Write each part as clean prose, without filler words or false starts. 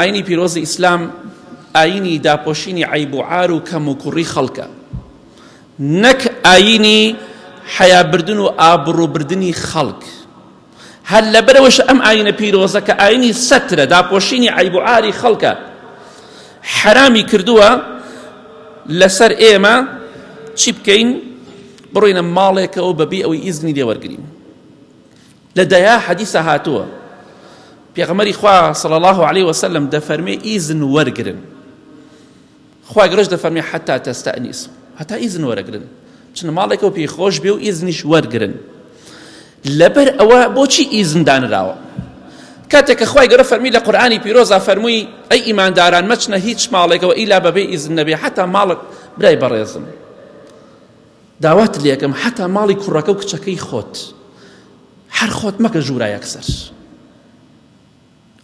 ئاینی پیرۆزی ئیسلام ئاینی داپۆشینی عەیب و عار و کەم و کوڕی خەڵکە نەک ئاینی حەیابردن و ئابڕووبردنی خەڵک. هەر لەبەرئەوەش ئەم ئاینە پیرۆزە کە ئاینی سەترە، داپۆشینی عەیب و عاری خەڵکە، حەرامی کردووە لەسەر ئێمە چی بکەین؟ بڕۆینە ماڵێکەوە بەبێ ئەوەی ئیزنی لێ وەرگرین. لە دەیا حەدیسە هاتووە پێغەمبەری خوا صلی الله علیه وسلم دەفەرمێ ئیزن وەرگرن. خوای گەورەش دەفەرمێ حتی تستأنسوا هەتا ئیزن وەرەگرن بچنە ماڵێکەوە پێی خۆش بێ و ئیزنیش وەرگرن لەبەر ئەوە بۆچی ئیزن دانراوە کاتێک کە خوای گەورە فەرمی لە قورئانی پیرۆزا فەرمووی ئەی ئیمانداران مەچنە هیچ ماڵێکەوە ئیلا بەبێ ئیزن نەبێ حتا ماڵت برای بەڕێزم داوات لێکەم حتا ماڵی کوڕەکە و کچەکەی خۆت هەر خۆت مەکە ژوورا یەکسەر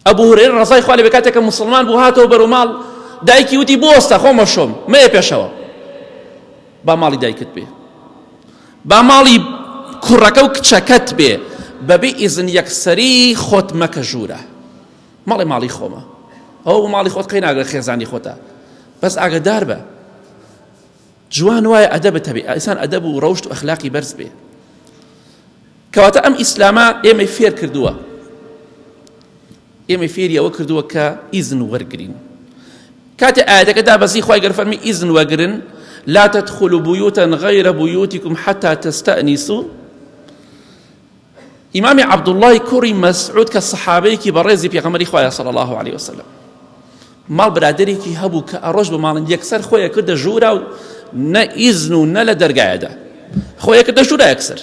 ئەبو هورەیرە ڕەزای خوا لێبێ کاتێک کە موسڵمان بوو هاتەوە بەرەو ماڵ دایکی وتی بوەستە خۆم ئەشۆم مەیە پێشەوە با ماڵی دایکت بێ با ماڵی کوڕەکە و کچەکەت بێ بەبێ ئیزن یەکسەری خۆت مەکە ژوورە ماڵی ماڵی خۆمە ئەوە بۆ ماڵی خۆت قەی ناگرە خێزانی خۆتە بەس ئاگدار بە جوان وایە ئەدەبت هەبێ ئینسان ئەدەب و ڕەوشت و ئەخلاقی بەرز بێ کەواتە ئەم ئیسلامە ئێمەی فێر کردووە ئێمەی فێری ئەوە کردووە کە ئیزن وەرگین کاتێ ئاەتەکە دابەزی خوای گەر فەرمی ئیزن وەگرن لا تدخلوا بيوتا غير بيوتكم حتى تستأنسوا ئیمامی عەبدوڵڵای کوڕی مەسعود کە سەحابەیەکی بەڕێزی پێغەمبەری خوایە صلی الله علیه وسلم ماڵ برادێکی هەبوو کە ئەڕۆژ بە ماڵن یەکسەر خۆی کردە ژوورا و نە ئیزن و نە لە دەرگایەدا خۆی کردە ژوورا یەکسەر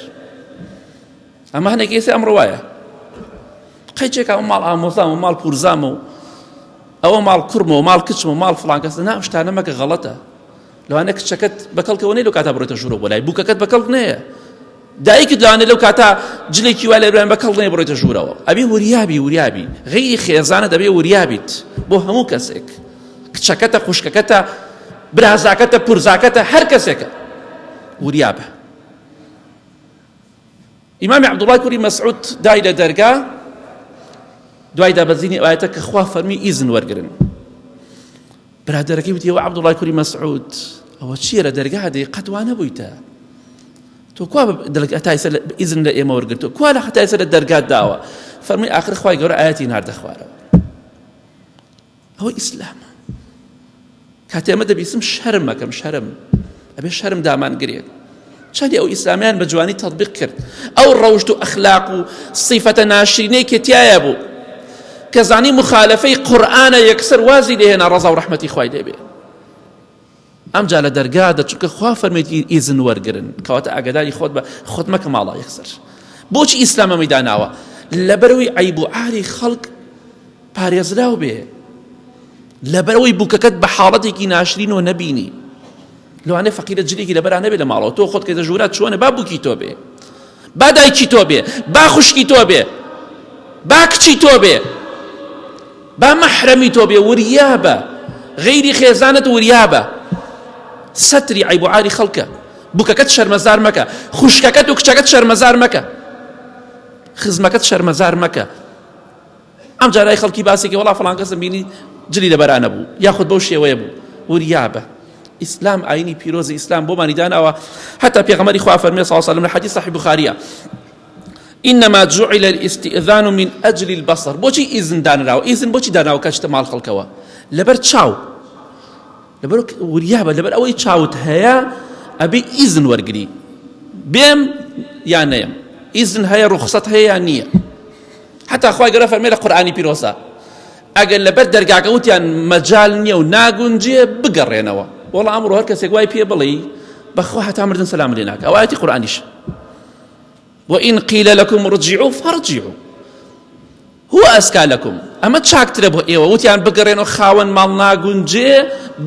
ئەمە هەنێک ئێستا ئەمڕۆ وایە قەیچێکە ئەو ماڵ ئامۆزام و ماڵ پورزام و ئەوە ماڵ کوڕمەوە ماڵ کچم و ماڵ فڵان کەس نا شتانە مەکە غەڵەتە لەوانە کچەکەت بەکەڵکەوە نەی لەو کاتا بڕێتە ژوورەوە بۆ لای بووکەکەت بەکەڵک نەیە دایکت لەوانەیە لەو کاتە جلێکی وای لەبرایان بە کەڵک نەیە بڕۆیتە ژوورەوە ئەبێ وریابی وریابی غەیری خێزانە دەبێ وریابیت بۆ هەموو کەسێک کچەکەتە خوشکەکەتە برازاکەتە پورزاکەتە هەر کەسێکە وریابە ئیمامی عەبدوڵای کوڕی مەسعود دای لە دەرگا دوای دابەزینی ئایەتە کە خوا فەرمی ئیزن وەرگرن برادەرەکەی وتی ئەوە عەبدوڵای کوری مەسعود ئەوە چییە لە دەرگا دێ قەت وا نەبوویتە تۆ کوا هەتا ئێستا ئیزن لە ئێمە وەرگرتووە کوا لە هەتا ئێستا لە دەرگات داوە فەرمووی ئاخر خوای گەورە ئایەتی ناردە خوارەوە ئەوە ئیسلامە کاتێ ئەمە دەبیستم شەرم ئەکەم شەرم ئەبێ شەرم دامان گرێت چەندی ئەو ئیسلامیان بە جوانی تەطبیق کرد ئەو ڕەوشت و ئەخلاق و سیفەتە ناشرینەی کە تایە بوو کە زانی مخالفەی قورئانە یەکسەر وازی لێهێنا ڕەزا و ڕەحمەتی خوای لێبێ ئەمجا لە دەرگا دە چونکە خوا فەرمێتی ئیزن وەرگرن کەواتە ئاگداری خۆت بە خۆت مەکە ماڵا یەکسەر بۆچی ئیسلام ئەمەی داناوە لەبەرەوەی عەیب و عاری خەڵک پارێزراو بێ لەبەرئەوەی بووکەکەت بە حاڵەتێکی ناشرینەوە نەبینی لەوانەیە فەقیرە جلێکی لەبەرا نەبێ لە ماڵەوە تۆ خۆت کەیتە ژوورا چۆنە با بووکی تۆ بێ با دایکی تۆ بێ با خوشکی تۆ بێ با کچی تۆ بێ با مەحرەمی تۆ بێ وریابە غەیری خێزانت وریابە سەتری عەیب و عاری خەڵکە بووکەکەت شەرمەزار مەکە خوشکەکەت و کچەکەت شەرمەزار مەکە خزمەکەت شەرمەزار مەکە ئەم جارای خەڵکی باسێکی وەڵا فڵان کەسم بینی جلی لەبەرا نەبوو یاخود بەو شێوەیە بوو وریابە ئیسلام ئاینی پیرۆزی ئیسلام بۆمانی داناوە حتا پێغەمبەری خوا فەرمی صلی الله علیه و سلم لە حدیث صحیح بخاریە إنما جعل الاستئذان من أجل البصر بۆچی ئیزن دانراوە ئیزن بۆچی داناوە کەچتە ماڵ خەڵکەوە لەبەر چاو لەبەر وریابە لەبەر ئەوەی چاوت هەیە ئەبێ ئیزن وەرگری بێم یان نەیەم ئیزن هەیە ڕوخسەت هەیە یان نییە حتا خوای گەورە فەرمی لە قورئانی پیرۆزە ئەگەر لەبەر دەرگاکە وتیان مەجال نییە و ناگونجێ بگەڕێنەوە وەڵا ئەمڕۆ هەر کەسێک وای پێ بڵێی بەخوا هەتا مردن سەلام لێ ناکە ئەو ئایەتی قورئانیش وإن قيل لكم ارجعوا فارجعوا هو أزكى لكم ئەمە چاکترە بۆ ئێوە وتیان بگەڕێنەوە خاوەن ماڵ ناگونجێ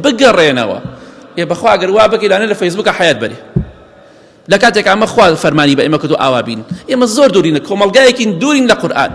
بگەڕێنەوە ئێ بەخوا ئەگەر وا بکەی لانە لە فەیسبووکە حیات بەرێ لە کاتێک ئەمە خوا فەرمانی بە ئێمە کردو ئاوا بین ئێمە زۆر دوورینە کۆمەڵگایەکین دوورین لە قورئان.